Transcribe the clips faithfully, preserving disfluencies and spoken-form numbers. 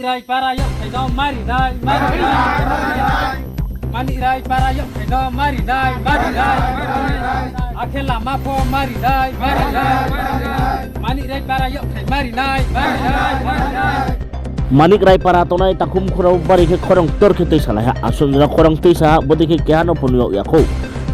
Rai para yakthai no mari nai, mari nai. Manik Rai para yakthai no mari nai, mari nai. Akhe lama pho mari nai, mari nai. Manik Rai para yakthai mari nai, mari nai, mari nai. Manik Rai para tongnai takhum khorao bari khe khorang tor khe tuisalai ha, asuh jora khorang tuisa ha, bodei khe keha no pho nuh yag ya khou.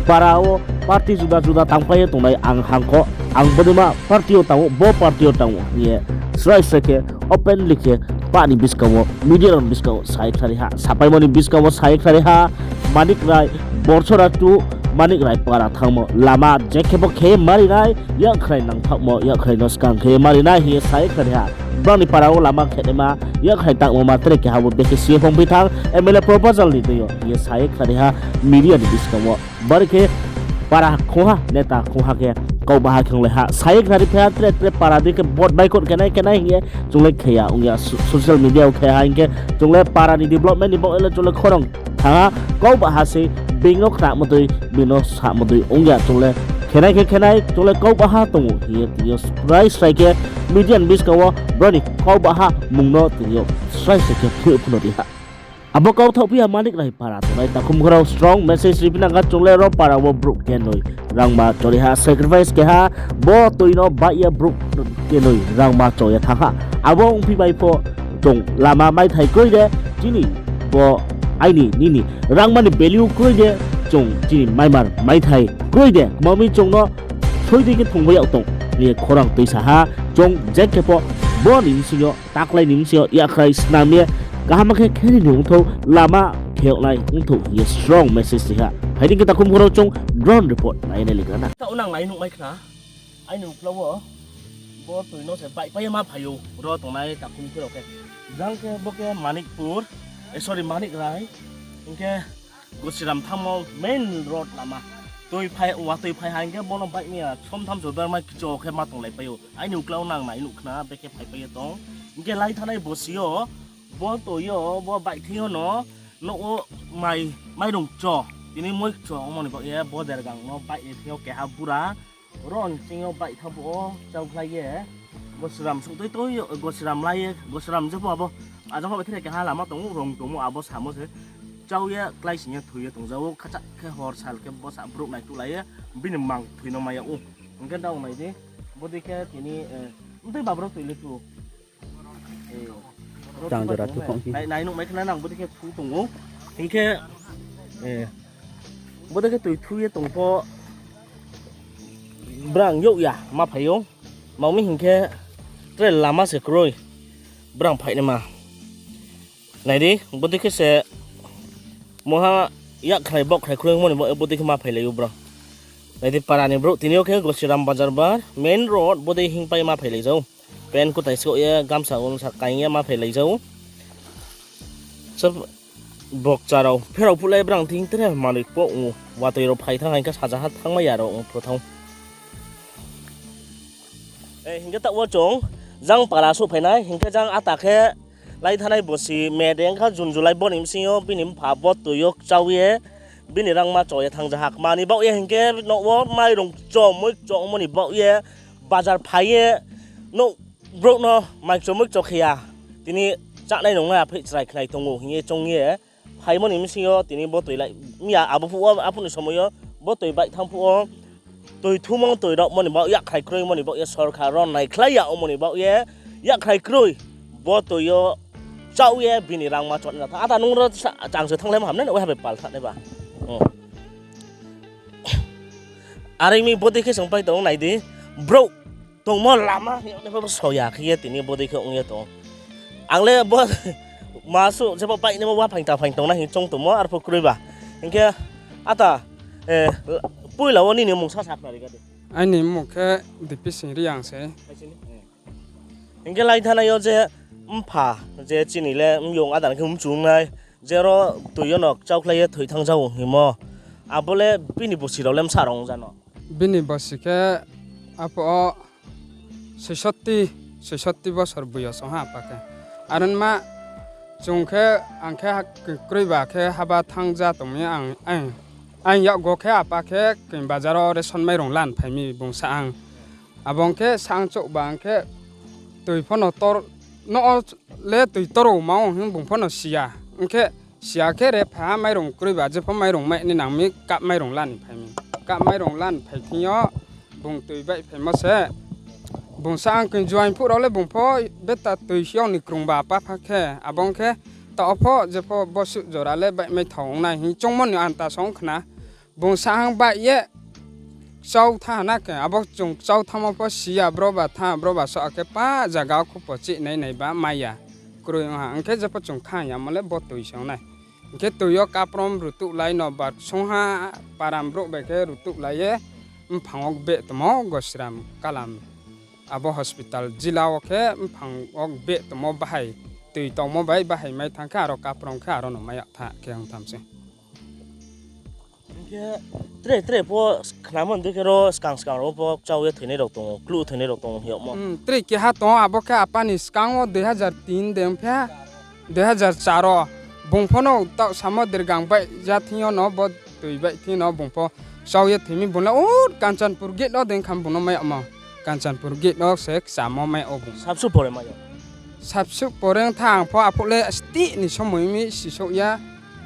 Para wo party juda juda tangpai ye tongnai ang hangkho, ang bodeima party yo tang ou, bo party yo tang ou hing ye srai srai khe openly khe pah ni buskang wo, media rao ni buskang wo sa ye khnari ha, sapaimo ni buskang wo sa ye khnari ha, Manik Rai, Borsora two, Manik Rai para thanngmo lama je khe bo khe mari nai, yakkhrai nangthaohmo, yakkhrai no skang khe mari nai hing ye sa ye khnari ha. Brao ni para wo lama khenaima, yakkhrai tangmo ma tre keha bo bekhe C M phongphi thanng, M L A proposal ni deing yo hing ye sa ye khnari ha, media ni buskang wo. Bari khe para khongha, neta khongha khe kau baha khe onglai ha. Sa ye khnari phai ha, tre tre para dei khe vote boycott khe nai, khe nai hing ye chung le khe ya ong ya, so-, social media wo khe ha hing khe chung le para ni development ni baoh le chung le khorang thanng ha, kau baha se being no khnamo dei, being no samo dei ong ya chung le khe nai khe khe nai, chung le kau baha tong ou hing ye tini yo srai srai khe media ni buskang wo brao ni kau baha mung no tini yo srai srai khe phuh phuno ri ha. Abo kau thaohphi ya Manik Rai para tongnai takhum khorao strong message riphi nang kha, chung le ro para wo brouh kenoi rangma chori ha, sacrifice khe ha, bo toi no baih ye brouh kenoi rangma cho ye thanng ha. Abo ongphi bai pho chung lama maithai kroi de, chini bo aini nini rangma ni value kroi de, chung chini maimar maithai kroi de, kma mi chung no soi dei khe thungbai yag tong hing ye khorang tuisa ha, chung je khe pho bo ni bsing yo, taklai ni bsing yo, yakkhrai snam ye, kaham khe kheri ni ongthou, lama khe yag nai ongthou hing ye strong message ri ha. Phai di khe takhum khorao chung drone report nai nai ligra na. Taoh nang nai nuhmai khna, aini uklau wo, bo toi no se baihpai ye ma phai ou, ro tongnai takhum khorao khe. Jang khe bo khe Manikpur, eh, sorry, Manik Rai, hing khe Gosiram thanngmo main road lama. Toi phai, watoi phai ha hing khe bo no baih mi ya, somtham so bermai kcho khe ma tonglaipai ou. Aini uklau nang nai nuh khna, bekhe phaipai ye tong. Hing khe lai thanai bosi yo, bo toi yo, bo baih thing yo no, nouh wo mai, mairung kcho. Tini moi kcho ongmo ni baoh ye, bo dergang no baih ni thing yo keha bura. Ro nching yo baih thanng phuh wo, chaukhlai ye. Gosiram souhtui tui yo, Gosiram lai ye, Gosiram je pho abo. Ajang pho bai thire keha lama tong ou, rong tongmo abo samo se. Chau ye, klái sing ye thoi ye tongja ou, khacha khe hor sal khe bsa brouh naituhlai ye, bini mang thoi no mai yag ou. Hing khe dao nai di, bodei khe tini, eh, mtui babro toi le thu. Tang jora thu khong. Nai, nai nuhmai khna nang bodei khe thu tong ou. Hing khe, eh, bodei khe toi thu ye tong pho, brang youh ya ma phai ou. Mao mi hing khe tre lama se kroi. Brang phainaima. Nai di, bodei khe se mungha yakkhrai bokkhrai kroi ongmo ni baoh ye bodei khe ma phailai ou brang. Nai di, para ni brouh tini yo khe Gosiram Bazar bar, main road, bodei hingpai ma phailai ja ou. Pant kutai skoh ye, gamsa unsa kaing ye ma phailai ja ou. Bokcha rao pherao phuh le brang thing tre manoi kpoh ong ou. Watoi rao phai thanng hing khe saja ha thanngmai ya rao ong pho thanng ou. Eh, hing khe taoh wo chung jang para souhphai nai, hing khe jang ata khe lai thanai bosi May de ong kha, June, July bo ni bsing yo bini mpha bo toi yo kchau ye, bini rangma cho ye thanngja ha. Kma ni baoh ye hing khe nouh wo mairung kcho, moi kcho ongmo ni baoh ye, bazar phai ye, nouh brouh no mai kcho moi kcho khe ya. Tini chánai nungnai apheih chrai khnai tong ou hing ye choung ye, phaimo ni bsing yo tini bo toi lai mi ya, abo phuh wo, aphuh ni somoi yo bo toi baih thanng phuh wo, toi thumo toi raohmo ni baoh, yakkhrai kroimo ni baoh ye sorkar ro naikhlai ya ongmo ni baoh ye, yakkhrai kroi bo toi yo chau ye bini rangma chonai na thanng. Ata nung ro sa-, chang se thannglai ma ham nai, na waiha bai pal thanai ba. Are mi bodei khe songpai tong nai di, brouh tongmo lama hing ye pho so ya khe ye tini bodei khe ong ye tong. Ang le bo ma suh jepho baihnaimo waphaing taphaing tongnai hing choung tongmo, arphuh kroi ba. Hing khe ata, eh, poila wo nini mmung sa sakhnari ga di. Aini mmung khe Dipi Sing Reang se. Hing khe lai thanai yo je mpha, je chini le myong ada khe mchu ong nai, je ro toi yo no kchaukhlai ye thoi thanng ja ou hingmo, abo le bini bosi rao le bsa rao ong ja no? Bini bosi khe aphuh wo soisotti, soisotti bosor boi yo song ha apa khe. Are ongma chung khe, ang khe ha-, kroi ba khe haba thanng ja tong mi ang, ang, ang yakgo khe apa khe koi bazar wo ration mairung lan phai mi bung sa ang. Abo ong khe sang chouh ba ang khe toi pho no tor no le toi toro ma ong hing bung pho no si ya. Ong khe si ya khe re phai ha mairung kroi ba, jepho mairung mai ni nang mi, cup mairung la ni phai mi. Cup mairung la ni phai thing yo bung toi baihphaimo se. Bung sa ang khe juaing phuh rao le bung pho beta toi hiong ni krung ba pa pha khe, abo ong khe taoh pho jepho bosuh jora le baihmai thao ong nai hing choungmo ni anta song khna. Bung sa ang baih ye kchau tha na khe, abo chung kchau thamo pho si ya, bro ba tha, bro ba so akhe pa zaga wo khupo chih nai nai ba mai ya. Kroi ong ha, ong khe jepho chung kha yamo le bo toi se ong nai. Ong khe toi yo kaprom rutuhlai no bar ksung ha, param brouh bai khe rutuhlai ye, mphang wo beh tongmo Gosiram Kalam. Abo hospital jila wo khe mphang wo beh tongmo bahai, toi tongmo bai bahai mai thanng khe aro kaprom khe aro no mai yag tha khe ong tham se. Hing khe tre tre pho khnamo hing khe ro skang skang rao pho kchau ye thoinai rao tong ou, kluh thoinai rao tong ou hing yagmo. Tre keha tong ou, abo khe apa ni skang wo dui hazar tin de ong phi ha, dui hazar char wo. Bung pho no taoh samo dergang baih ja thing yo no bo toi baih thing no bung pho kchau ye thoi mi bung le o Kanchanpur gate no dei kham bung no mai yagmo. Kanchanpur gate no se kchamo mai o bung. Sabsuh pore mai ya. Sabsuh pore ong tha ang pho aphuh le stih ni somoi mi sisouh ya.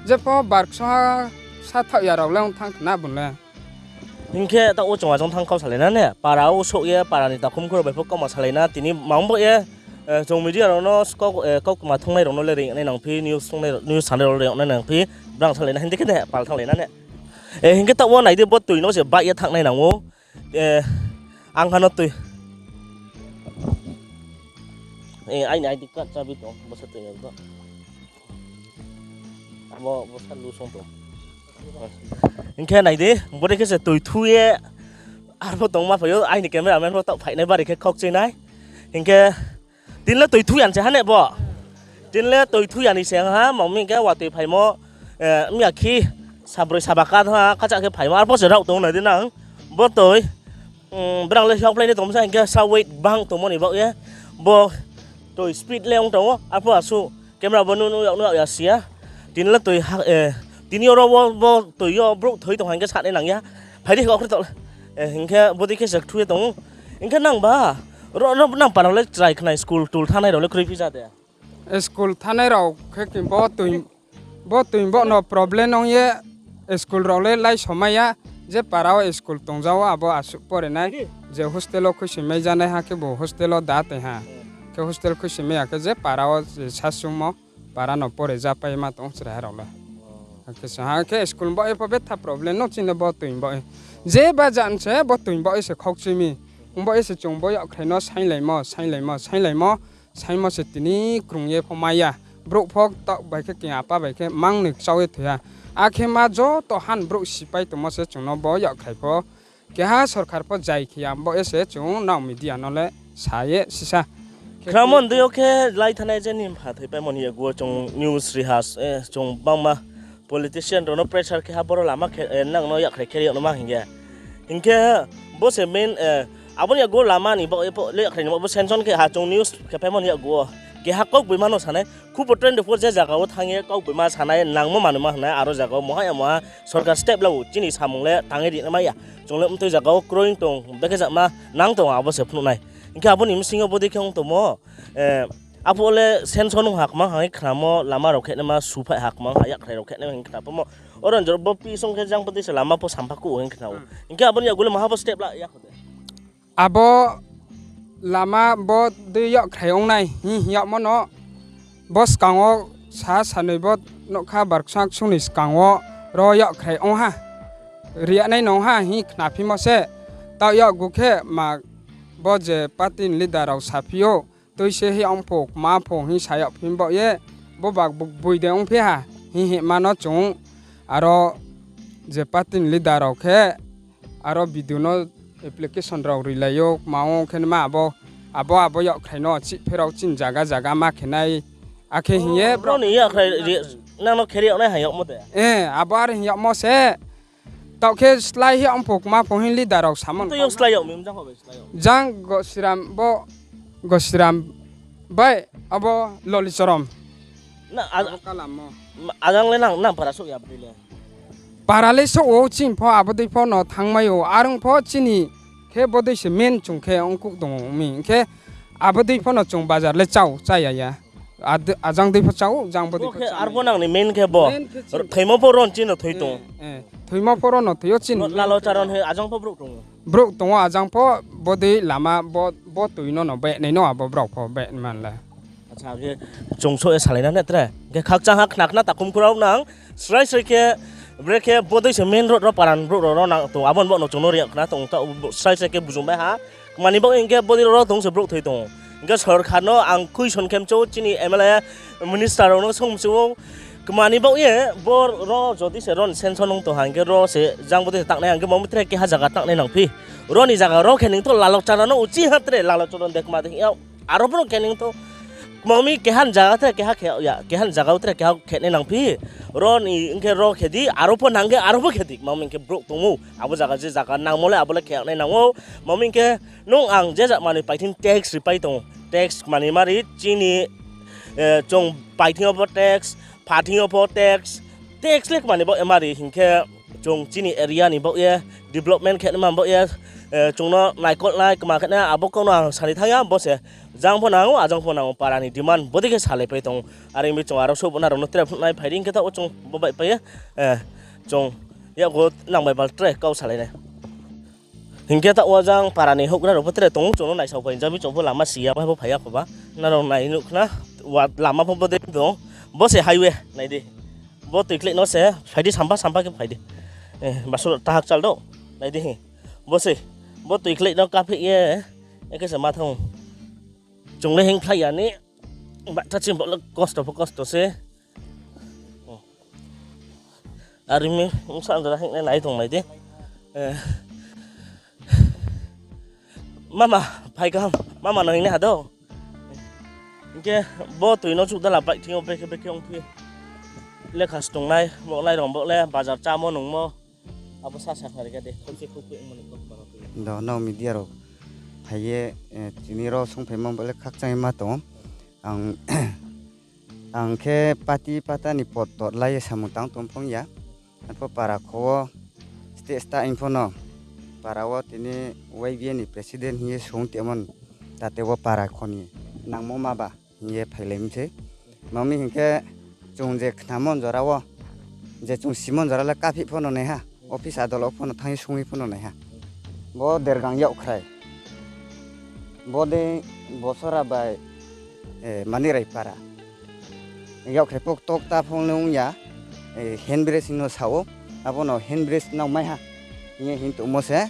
Jepho bar ksung ha sa thaoh ya rao le ong thanng khna bung le. Hing khe taoh wo chung ajang thanng kau salai na ne, para wo souh ye para ni takhum khoro bai pho kauma salai na, tini mang bo ye, chung media rao no kau, kaukma thungnai rao no le ringnai nang phi, news thungnai, news sanai rao le ringnai nang phi, brang salai na hing khe de pal thannglai na ne. Hing khe taoh wo nai di, bo toi no se baih ye thanngnai nang ou. Ang ha no toi. Aini I D card chabi tong, bo sa toi no bo. Abo bo sa lu song tong. Hing khe nai di, bodei khe se toi thu ye, arpho tongma phai ou, aini cameraman pho taoh phainai bari khe khaukchui nai. Hing khe tini le toi thu ya ni se ha ne bo. Tini le toi thu ya ni se ha, mami hing khe watoi phaimo, mi ya khe sabroi saba ka tha, kachah khe phaimo, arpho se rao tong nai di nang. Bo toi, brang le hiaoplai ni tongmo sa hing khe sa weight bang tongmo ni baoh ye. Bo toi speed le ong tong ou, arpho asuh camera bo nuh nuh yag nuh yag ya si ya. Tini le toi ha, tini yo ro wo bo toi yo brouh thoi tong ha hing khe sanai nang ya. Phai di khe okhri taoh le. Hing khe bodei khe se kthu ye tong ou. Hing khe nang ba, ro, ro nang para le chrai khnai school tool thanngnai rao le kroi phi ja de. School thanngnai rao khe bo toi, bo toi bo no problem ong ye school rao le lai somai ya, je para wo school tongja wo abo asuh pore nai, je hostel wo khuisoing mai ja nai ha khe bo hostel wo da tei ha. Khe hostel khuisoing mai ya khe je para wo je sasungmo, para no pore ja pai ma tong chraiha rao le. Akhe sa ha khe school baoh ye pho betha problem no chini bo toi baoh ye. Je ba jan se bo toi baoh ye se khaukchui mi. Ong baoh ye se chung bo yakkhrai no sainglaimo, sainglaimo, sainglaimo. Saingmo se tini krung ye pho mai ya. Brouh pho taoh bai khe khe apa bai khe mang ni kchau ye thoi ha. Akhe ma joto han brouh sipai tongmo se chung no bo yakkhrai pho. Keha sorkar pho jai khe ya, bo ye se chung nrao media no le sa ye sisa. Khramon dei yo khe lai thanai je ni mpha thoipaimo ni yakgu wo chung news ri ha, chung bangma politician rao no pressure khe ha boro lama khe, nang no yakkhrai khe ri yag no ma hing ye. Hing khe bo se main, abo ni yakgu wo lama ni bo, le yakkhrai ni bo, bo sanction khe ha chung news khe phaimo ni yakgu wo. Keha kaugboima no sanai, khubo twenty four je zaga wo thanng ye kaugboima sanai, nangmo manoi ma hing nai, aro zaga wo moha ya moha sorkar step la ou, chini samung le tang ye ri nai mai ya. Chung le mtoi zaga wo kroi tong, bekhe jama nang tong, abo se phnuh nai. Hing khe abo ni bsing yo bodei khe ong tongmo, aphuh wo le sanction ong ha kmang ha hing khnamo, lama rao khe naima, suphaih ha kmang ha, yakkhrai rao khe naima hing khna phaimo. Oro jor bo pisong khe jang bodei se lama pho sampha kuh hing khna ou. Hing khe abo ni yakgu le maha bo step la ya kho de. Abo lama bo dei yakkhrai ong nai hing hing yagmo no, bo skang wo sa sanoi bo nougkha barksa ksung ni skang wo ro yakkhrai ong ha, ri ya nai nong ha hing khnaphimo se. Taoh yakgu khe ma bo je party ni leader rao saphi ou, tui se hing ong pho, kma pho hing sa yagphi baoh ye, bo ba boi de ongphi ha hing hingma no chung aro je party ni leader rao khe aro B D O no application rao rilai ou, kma ong khe ma abo, abo, abo yakkhrai no chih pherao chini zaga zaga ma khe nai. Akhe hing ye brao ni yakkhrai nang no khe ri yag nai ha yagmo de. Abo are hing yagmo se. Taoh khe slái hing ong pho kma pho hing leader rao samo. Tui yo slái yag mi jang kho bai slái yag. Jang Gosiram bo, Gosiram bai abo Lolichorom. Abo Kalam mo. Ajang le nang, nang para souh ya bodei le. Para le souh ou chini pho abo dei pho no thanngmai ou. Are ong pho chini khe bodei se main chung khe ongkuh tong ou mi. Hing khe Abo dei pho no chung bazar le chao, chá ya ya. Ad-, ajang dei pho chao, jang bo dei pho khe chá arpho ya. Nang ni main khe bo. Main khe chini thoimo pho ron chini thoi tong. Eh, eh, thoimo pho ron no thoi o chini. Lalo charon he ajang pho brouh tong. Brouh tong o ajang pho, bo dei lama bo, bo tui no no be nai no abo brao pho be man le. Acha, khe chung so e salai na ne tre. Khe khakchang ha khna khna takhum khurao nang. Srai srai khe, bre khe bodei se main road ro paran brouh ro ro nang tong. Abo ni bo no chung no ri khna tong ta srai srai khe bujung bai ha. Kmani bo hing khe bodei ro ro tong se brouh thoi tong. Hing khe sorkar no ang question khe mchu chini M L A minister rao no song mchu. Kmani bo ye bo ro jodi se ron senso nung tong ha hing khe ro se jang bodei se tangnai hing khe mami tre keha zaga tangnai nang phi. Ro ni zaga ro khe ning to lalok chara no uchi ha tre lalok chara de kma de hing yag. Aro pho no khe ning to. Kma mi keha ni zaga tre keha khe ya, keha ni zaga tre keha khe nai nang phi. Ro ni hing khe ro khe di, aro pho nang khe aro pho khe di. Kma mi hing khe brouh tong ou. Abo zaga je zaga nangmo le abo le khe nai nang ou. Kma mi hing khe nung ang je zaga manoi paithing tax ri pai tong ou. Tax kmani mari chini, eh, chung paithing yo pho tax, phathing yo pho tax, tax le kmani bo emari hing khe chung chini area ni baoh ye, development khe naima baoh ye, eh, chung no naikol nai kma khe nai abo kau no ang sani thanng ya, bo se jang pho nang ou, ajang pho nang ou, para ni demand bodei khe salai pai tong ou. Are mi chung aro souh bo nrao no tre phnuh nai phai di hing khe taoh wo chung bo bai pai ye, eh, chung yakgo nang bai bal tre kau salai nai. Hing khe taoh wo jang para ni houhgra rao pho tre tong ou, chung no naisao pai jami chung pho lama si ya, bai pho phai ya kho ba. Nrao nai nuh khna, wa lama pho bodei tong ou. Bo se highway, nai di. Bo toikleih no se phai di, sampha sampha khe phai di. Eh, basu tahak chal do. Nai di hi. Bo se, bo toikleih no kapheih ye, ekhe se ma thanng ou. Chung le hingphlai ya ni, bahcha chini bo le kosto pho kosto se. Are mi, bsa jora hingnai nai tong nai di. Eh. Mama, phai kaham, mama no hingnai ha do. Hing khe bo toi no chouh dala bike thing yo brekhe brekhe ongphi. Lekha se tongnai, bo nai rong bo le, bazar chámo nungmo. Abo sa sa khnari kha de, khouhse khouhphi ongmo ni kau ma no tui. Do, nrao media rao phai ye, eh, tini ro songphaimo bo le khakchang ye ma tong ou. Ang, ang khe party pata ni pot tot lai ye samung tang tong phung ya. Arpho para kho wo state sta hing pho no para wo tini Y B A ni president hing ye sung tongmo, tate wo para kho ni nangmo ma ba hing ye phailai mi se. Mami hing khe chung je khnamo jora wo, je chung simo jora le kaphi pho no nai ha, office adolot pho no thanng ye sung ye pho no nai ha. Bo Dergang Yakkhrai. Bodei Bosora bai, eh, Manirai para. Yakkhrai pho tokta pho le ong ya, eh, hand bridge hing no sa ou, abo no hand bridge nang mai ha hing ye hing tongmo se,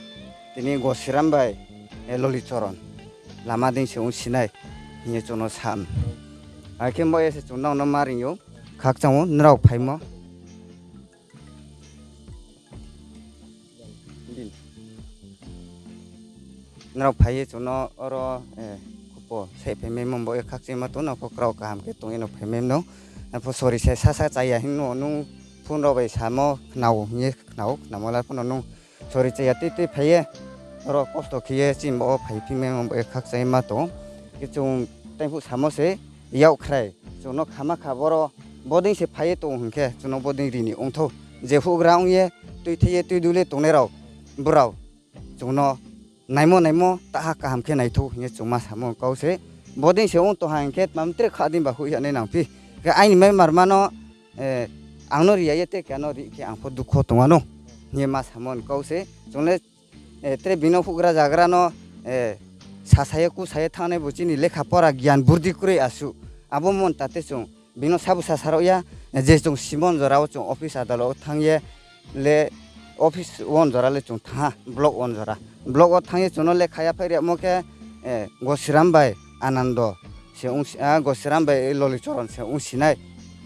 tini Gosiram bai, eh, Lolichoron lama dei se ong sinai hing ye chung no sa. Akhe bo ye se chung nrao no ma ring ou, khakchang ou, nrao phaimo. Nrao phai ye chung no oro, eh, khupo saih phaimai mo bo ye khakchangma tong, nrao pho krao kaham khe tong ye no phaimai no. Nrao pho sori se sasa chaya hing no nung phone rao bai samo khna ou hing ye khna ou, khnamo la pho no nung sori chaya tui tui phai ye, oro kosto khe ye chini bo wo phai phimai mo bo ye khakchangma tong. Khe chung taiphuh samo se, Yakkhrai chung no khama kha boro, bodei se phai ye tong hing khe chung no bodei ri ni ong thou. Je houhgra ong ye, tuithei ye, tuidu le tongnai rao, brao chung no naimo naimo taha kaham khe nai thou hing ye chung ma samo kau se. Bodei se ong tong ha hing khe tma tre kha dei ba hoih ya nai nang phi. Khe aini mai marma no, eh, ang no ri ya ye te khe ano ri khe ang pho dukho tong ano hing ye ma samo kau se. Chung le, eh, tre bini houhgra zagra no, eh, sasa ye kusa ye thanngnai bo chini lekha pora gyan burdi kroi asuh. Abo mon tate chung bini sabo sasa rao ya, je chung simo jora wo chung office adolot wo thanng ye le, office wo jora le chung thanng ha, block wo jora. Block wo thanng ye chung no lekha yaphaih rimo khe, eh, Gosiram bai Anando se ong si-, ah, Gosiram bai Lolichoron se ong sinai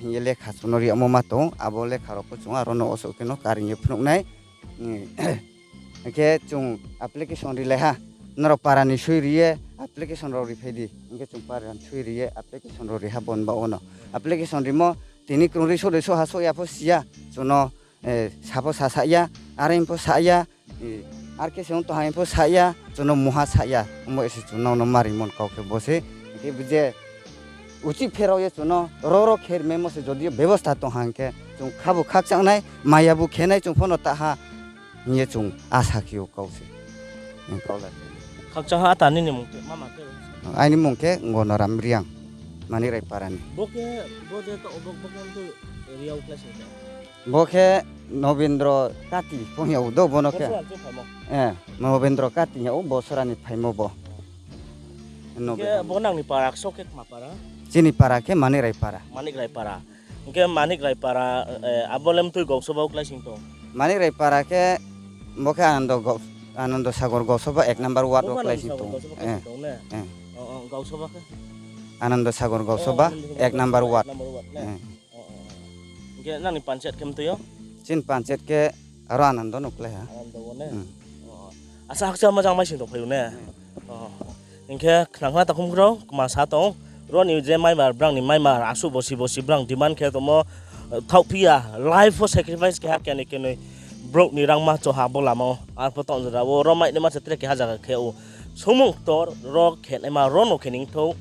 hing ye lekha chung no rimo ma tong, abo lekha rao pho chung aro no osouh khe no karing ye phnuh nai. Hing khe chung application rilai ha. Nrao para ni soi ri ye application rao riphai di. Hing khe chung para ni soi ri ye application rao ri ha bo ni baoh wo no. Application rimo tini krungri souh de souh ha souh ya pho si ya. Chung no, eh, sa pho sasa ya, are pho sa ya, eh, are khe se ong tong ha pho sa ya, chung no mungha sa ya. Omo se chung nrao no ma ringmo kau khe bo se. Hing khe bo je uchih pherao ye chung no ro ro khe rimaimo se jodi yo bebosta tong ha hing khe chung khabu khakchang nai, maya bu khe nai chung pho no taha hing ye chung asa khe ou kau se. Hing kau la. Hakcha ha ata nini mung khe, mama khe? Aini mung khe Gonoram Reang, Manik Rai para ni. Bo khe, bo je to, bo, bo khe mtui Reang khe sing khe? Bo khe Nobendro Kati pho hing yag ou do bono khe. Bo sora ni phaimo? Eh, Nobendro Kati hing yag ou, bo sora ni phaimo bo. Hing khe Nobendro. Bo nang ni para khe so khe kma para? Chini para khe Manik Rai para. Manik Rai para. Hing khe Manik Rai para, eh, abo le mtui Gausoba wo klái sing tong? Manik Rai para khe, bo khe Anando Gau-, Anando Sagar Gausoba ek number ward wo klái sing tong. Bo Anando Sagar Gausoba klái sing tong ne? Eh. O, o, Gausoba khe? Anando Sagar Gausoba, o, Anando Sagar ek number ward. Ek number ward ne? Eh. O, o, o. Hing khe nang ni panchayat khe mtui yo? Chini panchayat khe aro Anando no klái ha. Anando wo ne? Hmm. O, o. Asa hakcha majang mai sing tong phai ou ne? Hmm. O. Hing khe khna khna takhum khrao, kma sa tong. Ro ni je maimar, brang ni maimar, asuh bosi bosi brang demand khe tongmo, eh, thaoh phi ya, life wo sacrifice khe ha, kenoi kenoi brouh ni rangma choha bo lama wo. Arpho tong jora wo, ro mai naima se tre keha zaga khe ou. Sumung ktor, ro khe naima, ro no khe ning thou.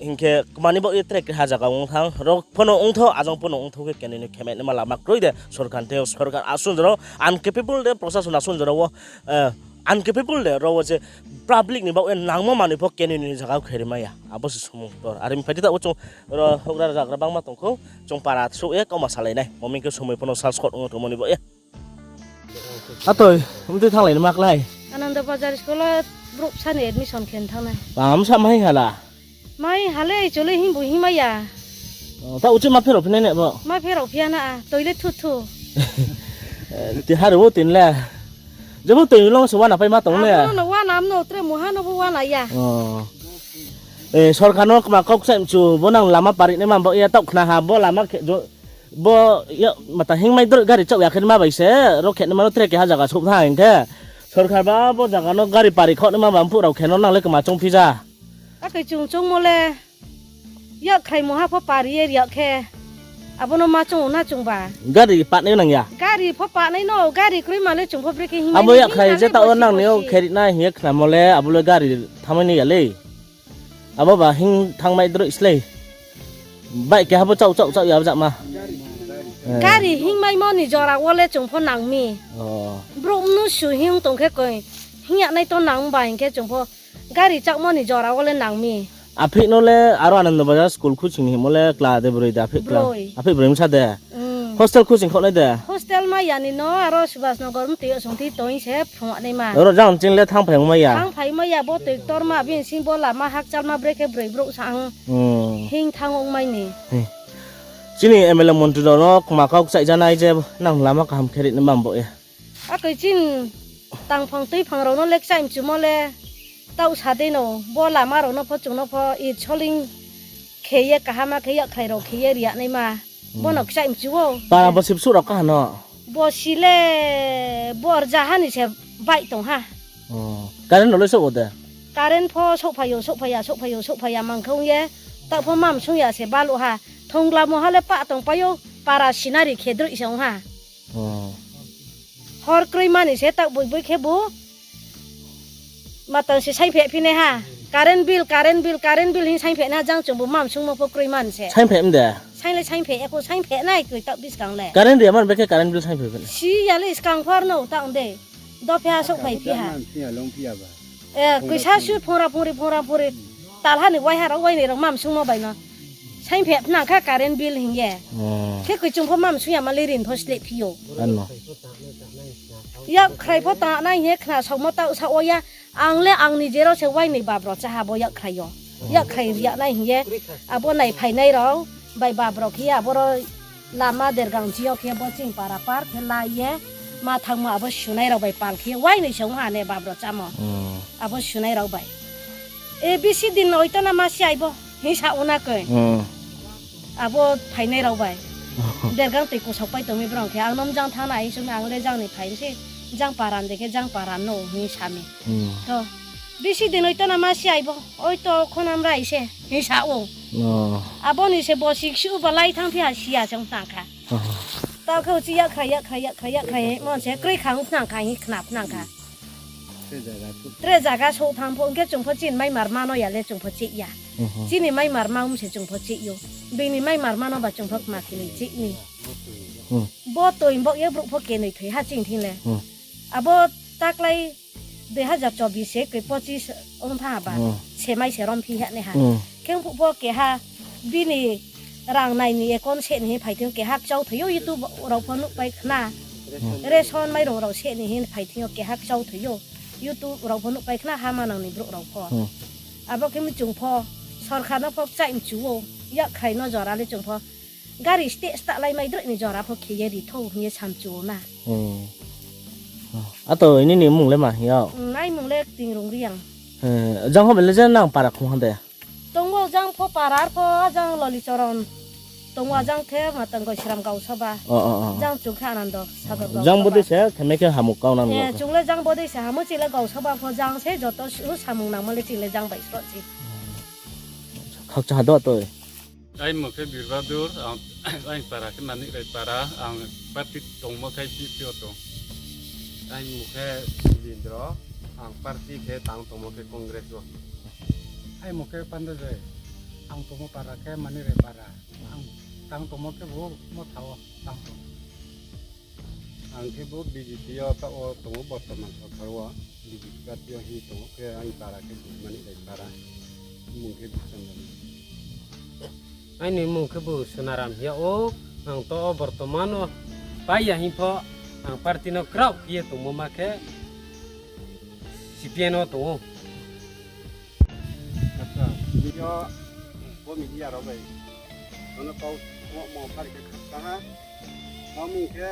Hing khe kma ni baoh ye tre keha zaga ong thang, ro pho no ong thou, ajang pho no ong thou khe kenoi ni khe mai naima lama kroi de, sorkar ni thai yo, sorkar asun jora wo, uncapable de, prosason asun jora wo, eh, uncapable de, ro wo je public ni baoh ye nangmo manoi pho kenoi ni zaga wo khe ri mai ya. Abo se sumung ktor. Are mi phai di ta wo chung ro houhgra zagra bangma tong khou, chung para souh ye kauma salai nai. Moming khe somoi pho no sal skot ong tongmo ni baoh ye. Atoi, mtui thannglai ni ma klái? Anando Bazar school wo brouh bsa ni admission khe thanngnai. Pam sa mai hala? Mai hale, chole hing bu hing mai ya. O, ta uchih ma pherao phi nai ne bo? Ma pherao phi ya na, toi le thu thu. Eh, ti hari wo tin le. Jebo toi long se wana pai ma tong ne? Abo no wana, amno tre muha no bo wana ya. O. Eh, sorkar no kma kau kchaih mchu, bo nang lama pari naima bo ya taoh khna ha, bo lama khe jo, bo ya mata hing mai droi gari chaoh ya khe ma bai se, ro khe naima no tre keha zaga souh tha hing khe. Sorkar ba bo zaga no gari pari khau naima ba mphuh rao khe no nang le kma choung phi ja. Akhe chung choungmo le, yakhrai muha pho pari ye ri ya khe, abo no ma choung na chung ba. Gari panai nang ya? Gari pho panai no, gari kroi ma le chung pho brekhe hing mai. Abo yakhrai je taoh wo nang ni yo khe ri nai hing ye khnamo le, abo le gari thanngmai nai ya le. Abo ba hing thanngmai droi slei. Bike keha bo chaoh chaoh chaoh ya bo jama. Gari hing maimo ni jora wo le chung pho nang mi. O. Brouh mnusu hing tong khe koi hing ya nai to nang ba hing khe chung pho gari chaohmo ni jora wo le nang mi. Aphih no le aro Anando Bazar school khuching ni hingmo le kla de broi de aphih kla? Broi. Aphih broi msa de? Hostel khuching khouh nai de? Hostel ma ya ni no, aro Subhas Nagar mtoi yo songthi toing se phrung naima. Aro jang ching le thanngphai ongmai ya? Thanngphai ongmai ya, bo toi ktorma, bini sing bo lama hakchalma brekhe broi brouh sa ang. Hing thanng ongmai ni. Chini M L A montri rao no kma kau kchaih janai je nang lama kaham khe ri nai ma bo ye. Akoi chini tangphang tuiphang rao no le kchaih mchumo le taoh sa dei no, bo lama rao no pho chung no pho it soling khe ye kahama khe yakhrai rao khe ye ri ya naima. Bono kchaih mchu ou. Para bosi bsuh rao kaha no? Bosi le bo rzaha ni se baih tong ha. Current rao le souh o de? Current pho souhphai yo, souhphai ya, souhphai yo, souhphai ya mang khe ong ye. Taoh pho ma msung ya se baluh ha. Thongla muha le pah tongpai ou, para scenery khe droih se ong ha. Hor kroi mani se taoh boi boi khe bo matang se saingpheh phi nai ha. Current bill, current bill, current bill hing saingpheh nai ha, jang chung bo ma msungmo pho kroi mani se. Saingpheh mde? Saing le saingpheh ya kho, saingpheh nai koi taoh buskang le. Current ri ya mani bekhe current bill saingpheh phi nai? Si ya le skang pho no taoh de. Dophe ha souhphai phi ha. Koisa su phungra phungri phungra phungri. Talha ni waiha rao wainai rao ma msungmo bai no. Saingpheh phnang kha current bill hing ye. Khe koi chung pho ma msung ya ma le rin pho sleh phi ou. Yakhrai pho tangnai hing ye khna saomo taoh saoh wo ya. Ang le ang ni jero se wainai babro chá ha bo yakhrai yo. Yakhrai ri ya nai hing ye. Abo naiphainai rao bai babro khe ye aboro lama dergang chi yo khe bo ching para par khe lai ye. Ma thangmo abo sunai rao bai pal khe ye wainai se ong ha ne babro chámo. Abo sunai rao bai. E, bisi din oito na ma si aibo, hing sa ou na koi. Abo phainai rao bai. Dergang toi kusaupai tong mi brao khe, ang no mjang thanng na hing sung mi, ang le jang ni phai mi se, jang paran de khe, jang paran no hing sa mi. To, bisi din oito na ma si aibo, oito khonam rai se, hing sa ou. Abo ni se bosi ksu ba lai thanng phi ha si ya se ong thanng kha. Taoh khe uchih yakhrai, yakhrai, yakhrai, yakhrai, mon se kroi kha ong thanng kha, hing khna thanng kha. Tre zaga souh thanng pho, ong khe chung pho chini maimarma no ya le chung pho chih ya. Chini maimarma ong se chung pho chih ou. Bini maimarma no ba chung pho kma khe ni chih ni. Bo toi bo ye brouh pho kenoi thoi ha ching thing le. Abo taklái Dui hazar chobis se koi pochis ong tha ba. Hmm. Semai se rom phi ha nai ha. Hmm. Khe ong phuh pho keha bini rang nai ni account se ni hing phai thing yo, keha kchau thoi yo, YouTube rao pho nuhpai khna. Hmm. Ration mairung rao se ni hing phai thing yo, keha kchau thoi yo, YouTube rao pho nuhpai khna, ha manang ni brouh rao pho. Hmm. Abo khe mchung pho, sorkar no pho kchaih mchu ou, yakkhrai no jora le chung pho. Gari steh stah lai mai droih ni jora pho khe ye ri thou hing ye samchu ou na. Hmm. Ato nini mmung le ma hing yag? Hmm, ai mmung le Tingrung Reang. Eh, jang ho bele je nang para khong ha de? Tong ou jang pho para ar pho jang Lolichoron. Tong ou jang khe ma tang Goisram Gausoba. Oh, oh, oh. Jang chung khe Anando Sagar Gausoba. Jang bodei se khe me khe hamung kau nang. Eh, chung le jang bodei se hamung, ching le Gausoba pho jang se joto su samung nangmo le ching le jang bai sroh chi. Khakchang ha do toi. Ai mmung khe Birbadur, ang, ai para khe Manik Rai para, ang party tongmo khe B P P o tong. Ai mmung khe Jindro, ang party khe tang tongmo khe Congress o. Ai mmung khe Panda Joy, ang tongmo para khe Manik Rai para, ang tang tongmo khe bo Motha o tang tong. Ang khe bo B J P o taoh wo tong ou, bortoman sorkar wo B J P party o hing tong ou, khe aini para khe Manik Rai para, mmung khe Bichon Rai. Aini mmung khe bo Sonaram hing yag ou, ang taoh wo bortoman o pai ya hing pho, ang party no kraoh khe ye tongmo ma khe C P M o tong ou. Acha, tini yo bo media rao bai nono kau mo mo phari khe khakchang ha. Mami khe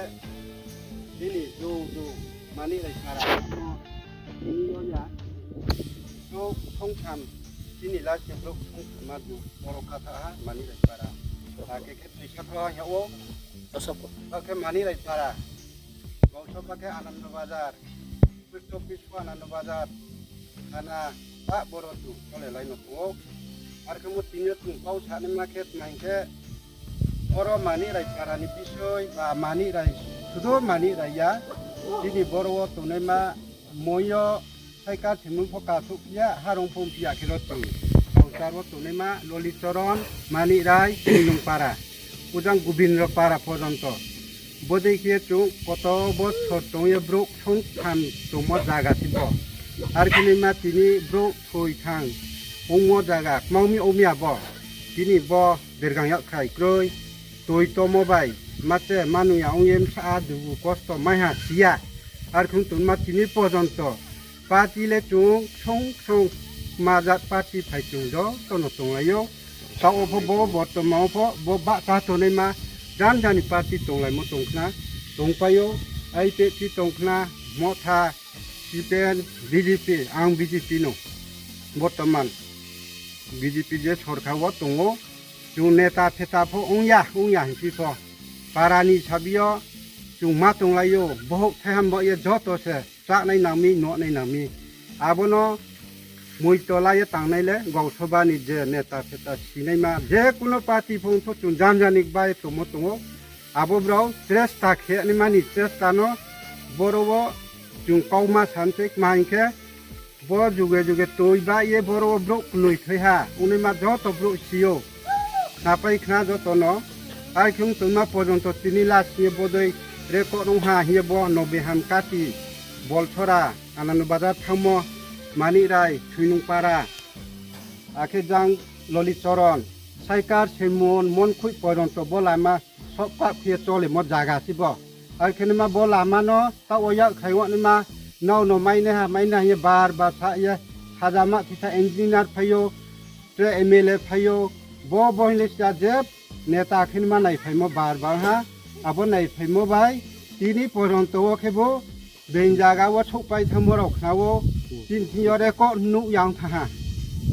tini jou jou Manik Rai para no tini yo ya. Brouh songtham, tini last ye brouh songtham ma du boro kha tha ha Manik Rai para. Akhe khe tuisa kho ya ou. Akhe Manik Rai para. Gausoba khe Anando Bazar. Post office pho Anando Bazar, thana, ba boro chung chole lai no tong ou. Ar khe mo tini yo chung kau sanaima khe tma hing khe, boro Manik Rai para ni bisoi ba Manik Rai, sudu Manik Rai ya, tini boro wo tongnaima moi yo, saikar thimung pho kathouh phi ya, harong pho phi ya khe ro chung, kauchar wo tongnaima Lolichoron, Manik Rai, Tingnung para, ujang Gobindro para porjonto. Bodei khe chung koto bosor tong ye brouh songtham tongmo zaga se bo. Ar khe naima tini brouh thoi thang ongmo zaga kmang mi ong mi abo. Tini bo dergang yakkhrai kroi, toi tomo bai, ma che manung ya ong ye bsa a dugu kosto mai ha si ya. Ar khe ong tongma tini porjonto party le chung song song ma jat party phai chung joto no tonglai ou. Taoh wo pho bo, bortoman wo pho bo bahcha tongnaima janja ni party tonglaimo tong khna, tongpai ou, I P F T tong khna, Motha, C P M, B J P, ang B J P no. Bortoman B J P je sorkar wo tong ou, chung neta pheta pho ong ya, ong ya hing phi pho. Para ni sabi yo chung ma tonglai ou, bohouh thai ham bo ye joto se. Chánai nang mi, nuhnai nang mi. Abo no moito la ye tangnai le, gausoba ni je neta pheta sinaima, je kuno party phung pho chung janja ni bai tongmo tong ou. Abo brao chesta khe naima ni chesta no boro wo chung kauma san se kma hing khe, bo juge juge toi ba ye boro wo brouh knoi thoi ha, ongnaima joto brouh si ou. Khnapai khna joto no, ai khe ong tongma porjonto tini last ye bodei record ong ha hing ye bo Nobeham Kati, Bolsora, Anando Bazar thanngmo, Manik Rai, Soinung Para, akhe jang Lolichoron, Saikar, Semon, Monkhoih porjonto bo lama sob kah khe ye cholemo zaga se bo. Ar khe naima bo lama no taoh wo yakkhrai wanaima, nrao no mainaiha, mainaiha hing ye bar bar sa ye, sajama thisa engineer phai ou, tre M L A phai ou, bo bo hing le sia je neta khe naima naiphaimo bar bar ha, abo naiphaimo bai, tini porjonto wo khe bo, being zaga wo souhpai thanngmo rao khna ou, chini thing yo record nuh ya ong thanng ha.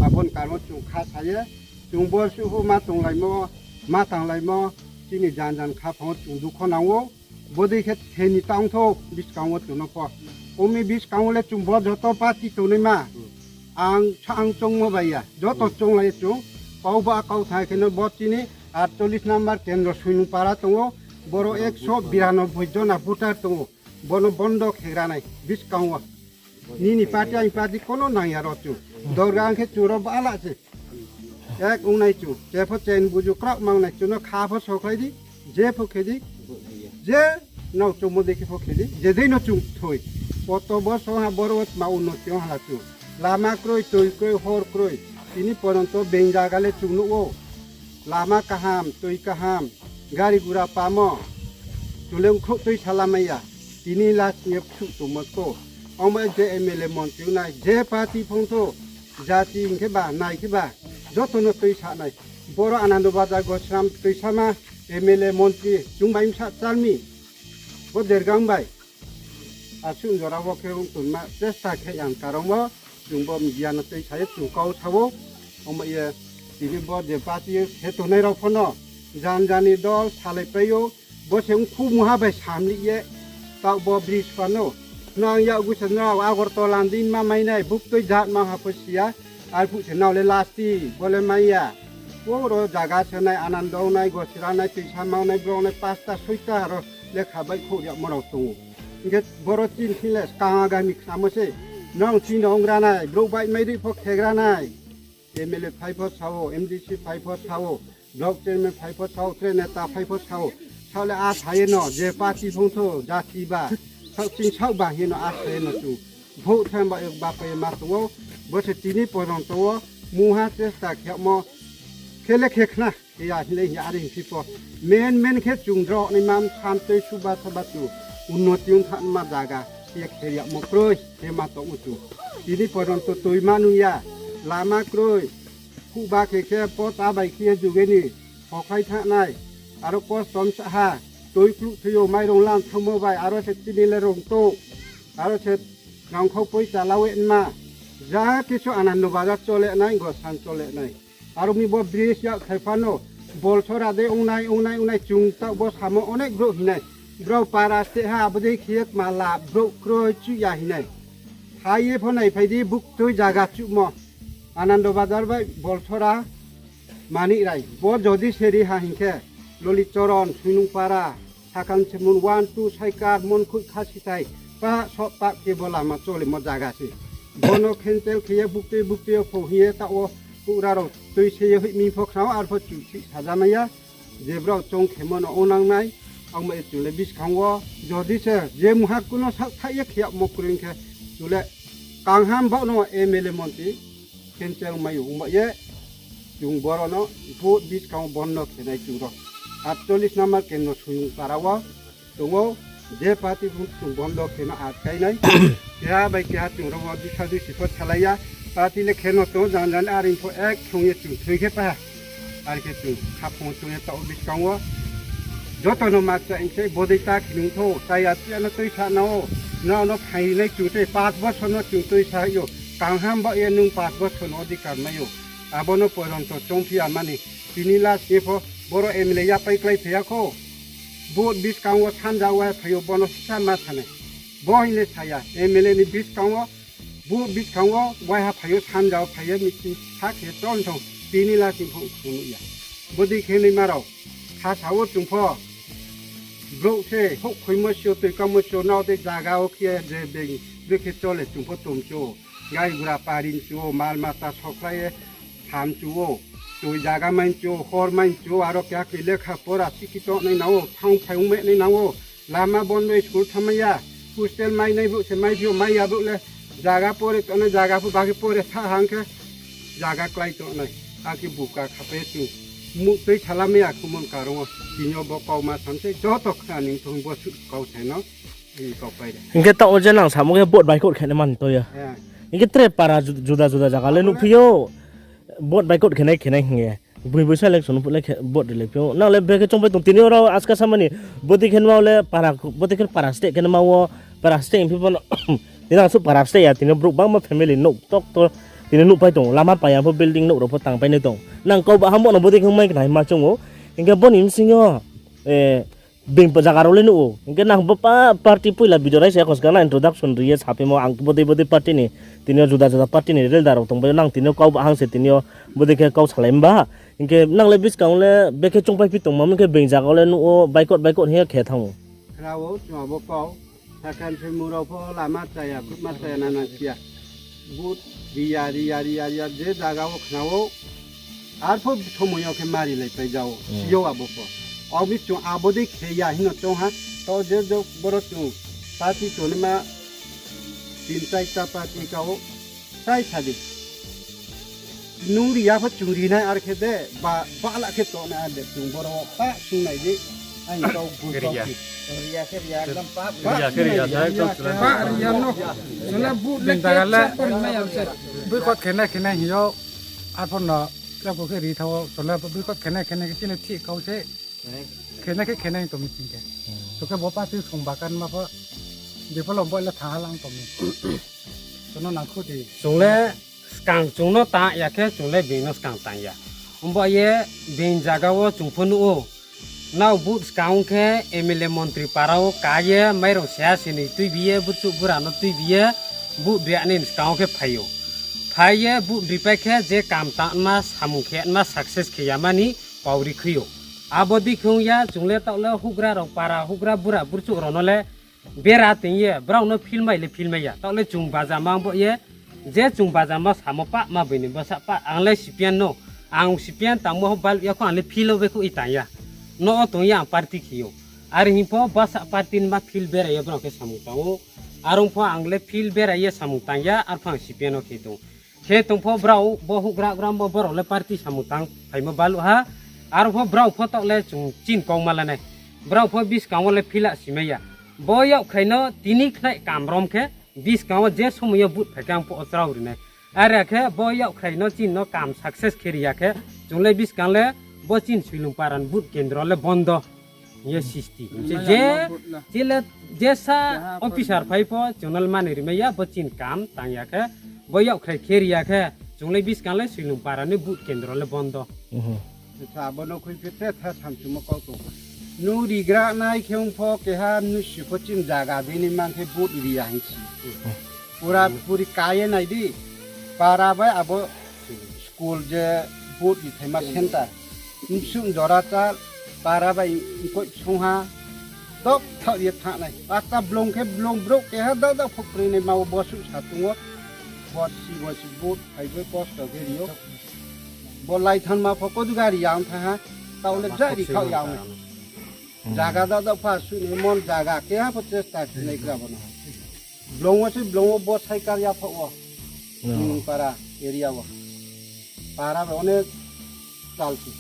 Abo ni karon chung kha sa ye, chung bo suhu ma tonglaimo, ma tanglaimo, chini jan jan khaphang wo chung dukho nang ou, bodei khe theni tang thou buskang wo chung no pho. Ong mi buskang wo le chung bo joto party tongnaima. Ang sa ang choungmo bai ya, joto chounglai ye chung, kau ba kau thai khe no bo chini আটচল্লিশ number kendro Soinung Para tong ou, boro একশো বিরানব্বই jona voter tong ou, bo no bondo khe ra nai buskang wo. Nini party, aini party kono nang ya ro chung. Dorga ang khe chung ro bala se. Ek ong nai chung, je pho chen buju kraoh mang nai chung no kha pho sokhlai di, je pho khe di, je nrao choungmo dei khe pho khe di, je dei no chung thoi. Koto bosor ha boro wo tma unnoti ong hala chung. Lama kroi, toi kroi, hor kroi. Tini pojonto being zaga le chung nuh ou. Lama kaham, toi kaham, gari gura pamo. Chung le ongkhrouh tuisa lamai ya. Tini last ye ksuh tongmo ko. Omo je M L A montri nai, je party phung thou, jati hing khe ba, nai khe ba, joto no tuisa nai. Boro Anando Bazar Gosram tuisama M L A montri, chung bai bsa chal mi. Bo dergang bai. Asuh jora wo khe ong tongma chesta khe yang karon wo, chung bo media no tuisa ye chung kau sa ou. Omo ye, tini bo je party khe tongnai rao pho no, jan jani dol salaipai ou, bo se ongkhu muha bai samlih ye, taoh bo bridge pha no. Nang yakgu se nrao Agartala ni ma mai nai, buktui jat ma ha pho si ya, arphuh se nrao le lasti, bo le mai ya. Puro zaga se nai, Anando nai, Gosira nai, Tuisama nai, brouh nai, pasta, soita aro lekha baihkhouh yagmo rao tong ou. Hing khe boro chini thing le skang agami khnamo se. Nrao chini ong gra nai, brouh baihmai ri pho khe gra nai. M L A phai pho sa ou, M D C phai pho sa ou, block chairman phai pho sa ou, tre neta phai pho sa ou. Saoh le asa ye no, je party phung thou, jati ba, saoh ching saoh ba hing ye no asa ye no chung. Vote tham ba, ba pai ye ma tong ou, bo se tini pojonto wo, muha chesta khe yagmo, khe le khe khna, khe ya hing le hing ya, are hing phi pho. Men men khe chung drao naima, msam tei suba saba chung, unnoti ong thanngma zaga, khe khe yagmo kroi, khe ma tong ou chung. Tini pojonto toi ma nung ya, lama kroi, phuhba khe khe pot abai khe ye jugeni, hokhlai thanng nai, aro kostom sa ha, toi kluh thoi yo, mairong lam thanngmo bai, aro se chini le rong tou, aro se rangkhau poicha la ye nma, ja kisu Anando Bazar chole nai, Gosram chole nai. Aro mi bo bridge yak khai phano, Bolsora de ongnai, ongnai, ongnai, chung taoh bo samo onek brouh hing nai. Brao para steh ha, abo dei khe ye tma la, brouh kroi chuh ya hing nai. Phai ye pho naiphai di, buktui zaga chuhmo. Anando Bazar bai Bolsora, Manik Rai. Bo jodi se ri ha hing khe, Loli Choron, Suinung Para, Sakhan Semun, one, two, Saikar, Monkhui, Khasithai, pa, soh pa khe bo lama cholemo zaga se. Bono cancel khe ye buktui buktui yo phou hing ye taoh wo pura rao tui se ye hoih mi pho khna ou, arpho chung thih sajamai ya. Je brao choung khemo no ongnang nai, abo ma ye chung le buskang wo, jodi se je muha kuno saohthaih ye khe yagmo kroi khe, chung le kangham baoh no M L A montri, cancel mai ou, ongba ye, chung boro no vote buskang wo bondo khe nai chung ro. Atcholish number kendro Suinung Para wo tong ou, je party pho chung bondo khe no atkai nai. Keha bai keha chung ro wo duisa duisi pho salai ya. Party le khe no tong ou, jan jan are pho ek thong ye chung thoi khe pa. Are khe chung khaphang tong ye taoh buskang wo. Joto no ma chá hing se bodei ta khe nung thou, chaya chaya no tuisa na ou, nrao no phainai chung se পাঁচ বছর no chung tuisa ou. Kangham baoh ye nung পাঁচ বছর no odhikar mai ou. Abo no pojonto choungphi ya mani. Tini last ye pho boro M L A yapai kláiphai ya khou. Vote buskang wo sanja waiha phai ou, bono sisa ma sa nai. Bo hing le sa ya, M L A ni buskang wo, vote buskang wo waiha phai ou, sanja wo phai ye meeting sa khe ton thong, tini last ni pho chung nuh ya. Bodei khe naima rao, khasa wo chung pho, brouh se houhkhoimo si ou, toikamo si ou, nrao de zaga wo khe je beng, brekhe chole chung pho tong chu ou. Gai gura pari chu ou, mal mata sokhlai ye tham chu ou. Toi zaga mai chu ou, hor mai chu ou, aro keha khe lekha pora sikhi tongnai nang ou, thanng phai ongmai nai nang ou. Lama bondo, school thanngmai ya, hostel mai nai brouh se maiphi ou, mai ya brouh le zaga pore tongnai, zaga pho ba khe pore tha hang khe, zaga klái tongnai. Akhe buka khapai chung muhtui salamai ya khumon karong ou, tini yo bo kau ma sam se joto khna ning thong bo suh kau sai no. Hing khe taoh wo je nang samo khe vote boycott khe nai man toi ya. Hing khe tre para ju-, juda juda zaga le nuhphi ou. Vote boycott khe nai khe nai hing ye. Boi boi sa election phuh le khe vote rilai phi ou. Nang le bekhe choungpai tong, tini yo rao aska samani. Bodei khe nma le para, bodei khe para steh khe nma wo, para steh hing phi pho no. Tini ang suh para steh ya, tini yo brouh bangma family nouh tok to, tini nuhpai tong ou. Lama pai ya pho building nouh rao pho tangpai nai tong. Nang kau ba ham bo no bodei khe ongmai khe nai ma choung ou. Hing khe bo ni bsing yo, eh, Bini zaga rao le nuh ou. Hing khe nang bo pa party poila video raisa ya khos ka na introduction ri ye saphaimo ang bodei bodei party ni, tini yo juda juda party ni leader rao tongbai ou, nang tini yo kau ba hang se tini yo bodei khe kau salai mba. Hing khe nang le buskang le bekhe choungpai phi tongma hing khe bini zaga wo le nuh ou, boycott boycott hing ye khe thanng ou. Khna ou, chung abo kau. Sakhan se murao pho lama chaya, khutma chaya, nana siya. Vote riya, riya, riya, riya, je zaga wo khna ou. Arpho somoi yo khe mari lai pai ja ou, si yo abo pho. Abo mi chung abo dei khe ya hing no choung ha, to je je boro chung party tongnaima Tin chai ta party kau, chai sa di. Nung ri ya pho chung ri nai ar khe de, ba, ba la khe to nai ar de, chung boro pa sung nai di. Ang kau bu Ri ya. Ri ya khe ri ya, ekdom pa. Ri ya khe ri ya, sung nai di. Sung nai di. Pa ri ya no. Sung nai bu le khe sa pho ri nai ang se. Bui kot khe nai khe nai hi yo. Ar pho no, kau khe ri thao, sung nai bu bui kot khe nai khe nai khe chini thi kau se. Khenai khe khenai tong mi sing khe. Hmm. To khe bo party song bakan ma pho. Bipolo bo le thang halang tong mi. Tono nang khu di. Chung le skang chung no tang ya khe chung le being no skang tang ya. Ombo ye being zaga wo chung pho nuh ou. Nrao vote skang khe M L A montri para wo ka ye mairung seha sini tuibi ye burchuh bura no tuibi ye vote ri ya ni skang khe phai ou. Phai ye vote ripai khe je kam tangma samung khe ma success khe ya mani pau ri khui ou. Abo dei khe ong ya, chung le taoh le houhgra rao para, houhgra bura burchuh rao no le bera ting ye, brao no feel mai le feel mai ya. Taoh le chung bajama bo ye, je chung bajama samo pah ma bini bsa pah, ang le C P M no, ang C P M tangmo ho bal ya kho, ang le feel o be kho i tang ya. No o tong ye ang party khe ou. Are hing pho bsa party ni ma feel bera ye brao khe samung tang ou. Are ong pho ang le feel bera ye samung tang ya, ar pho ang C P M no khe tong. Khe tong pho brao bo houhgra gram bo brao le party samung tang phaimo baluh ha. Aro pho brao pho taoh le chung chin kau ma la nai. Brao pho buskang wo le phila simai ya. Bo yakkhrai no tini khnai kam rom khe buskang wo je somoi yo vote phai khe ang pho o chrao ri nai. Are khe bo yakkhrai no chin no kam success khe ri ya khe chung le buskang le bo chin Soilung para ni vote kendro le bondo. Ye sisti. Maya Je, ma vote na. Chile, jesa Keha officer party. Phai pho, chunal mani rimai ya, bo chin kam tang ya khe, bo yakkhrai khe ri ya khe, chung le buskang le Soilung para ni vote kendro le bondo. Mhm. Acha, abo no khui phe te tha samchumo kau tong. Nung rigra nai khe ong pho keha nusi pho chin zaga dei ni man khe vote ri ya hing si. Pura puri ka ye nai di. Para bai abo school je vote ri thaima center. Msum jora cha para bai mkoih songha. Dok thak ye thanai. Ata blong khe blong brouh keha dak dak phok kroi nai ma bo suh sa tong ou. Bo si bo si vote phai bai kosto khe ri ou. Bo lai thanma pho kodu gari yang tha ha. Taoh le jari khao yang. Zaga dak dak pha suh ni mon zaga keha pho chesta khe nai gra bo no. Blong wo se blong wo bo sai kar ya pho wo. Nung para area wo. Para bai onek chal si.